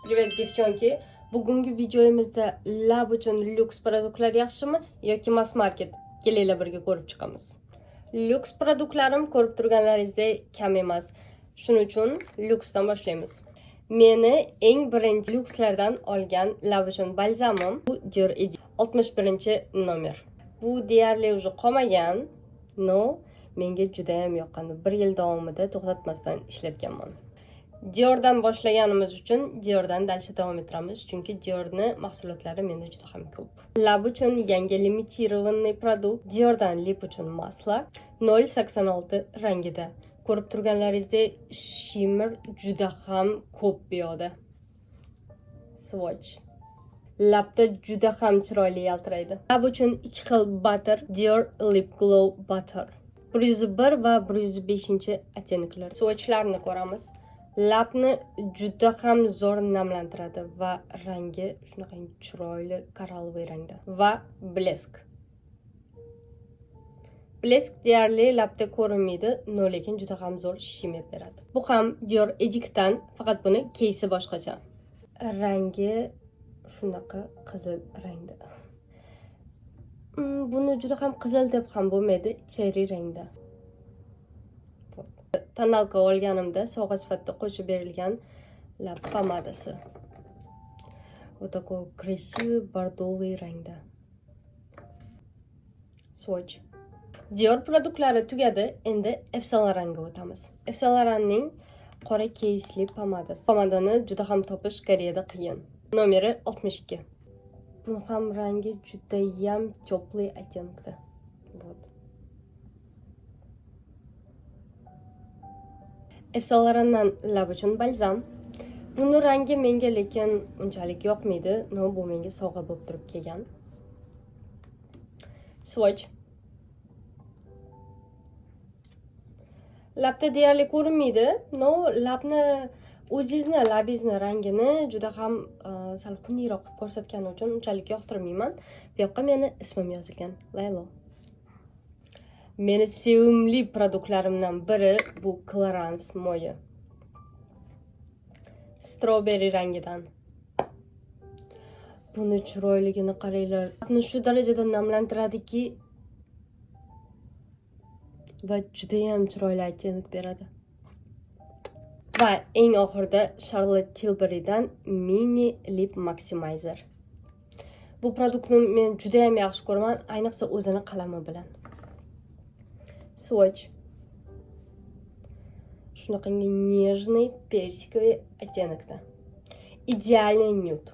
Привет, девчонки! Bugungi videomizda lab uchun lyuks produktlar yaxshimi yoki mass market? Kelinglar, birga ko'rib chiqamiz. Lyuks produktlarim, ko'rib turganlaringizdek, kam emas. Shuning uchun lyuksdan boshlaymiz. Meni eng birinchi lyukslardan olgan lab uchun balzamim bu Dior Addict 61 nomer. Bu deyarli уже qolmagan, но menga juda ham yoqqan. Bir yil davomida to'xtatmasdan ishlatganman. Diordan boshlaganimiz uchun Diordan дальше davom ettiramiz, chunki Diorni mahsulotlari menda juda ham ko'p. Lab uchun yangi лимитированный продукт, Diordan lip uchun masla 0.86 rangida. Ko'rib turganlaringizdek, shimmer juda ham ko'p bu yoqda. Swatch. Labda juda ham chiroyli yaltiraydi. Lab uchun ikki xil butter, Dior Lip Glow Butter. 101 va 105 оттенок lar. Swatchlarni ko'ramiz. Labni juda ham zo'r namlantiradi va rangi shunaqangi chiroyli коралловый rangda va блеск. Блеск deyarli labda ko'rinmaydi, но lekin juda ham zo'r shimmer beradi. Bu ham Dior Addictdan, faqat buni кейси boshqacha. Rangi shunaqa qizil rangda. Buni juda ham qizil deb ham bo'lmaydi, cherry rangda. Вот. Тоналка olganimda sovg'a sifatida qo'shib berilgan lab pomadasi. Вот такой красивый бордовый rangda. Swatch. Dior produktlari tugadi, endi Yves Saint Laurentga o'tamiz. Yves Saint Laurentning qora keysli pomadasi. Pomadani juda ham topish Koreyada qiyin. Nomeri 62. Buni ham rangi judayam теплый оттенок da. Вот. Yves Saint Laurentdan lab uchun balzam. Buni rangi menga lekin unchalik yoqmaydi, но bu menga sovg'a bo'lib turib kelgan. Swatch. Labda deyarli ko'rinmaydi, но labni, o'zingizni labingizni rangini juda ham sal xunukroq qilib ko'rsatgani uchun unchalik yoqtirmayman. Bu yoqqa meni ismim yozilgan, Laylo. Meni sevimli produktlarimdan biri bu Clarins moyi. Strawberry rangidan. Buni chiroyligini qaranglar. Labni shu darajada namlantiradiki va judayam chiroyli оттенок beradi. Va eng oxirida Charlotte Tilburydan Mini Lip Maximizer. Bu produktni men judayam yaxshi ko'raman, ayniqsa o'zini qalami bilan. Swatch. Shunaqangi нежный персиковый оттенок da. Идеальный нюд.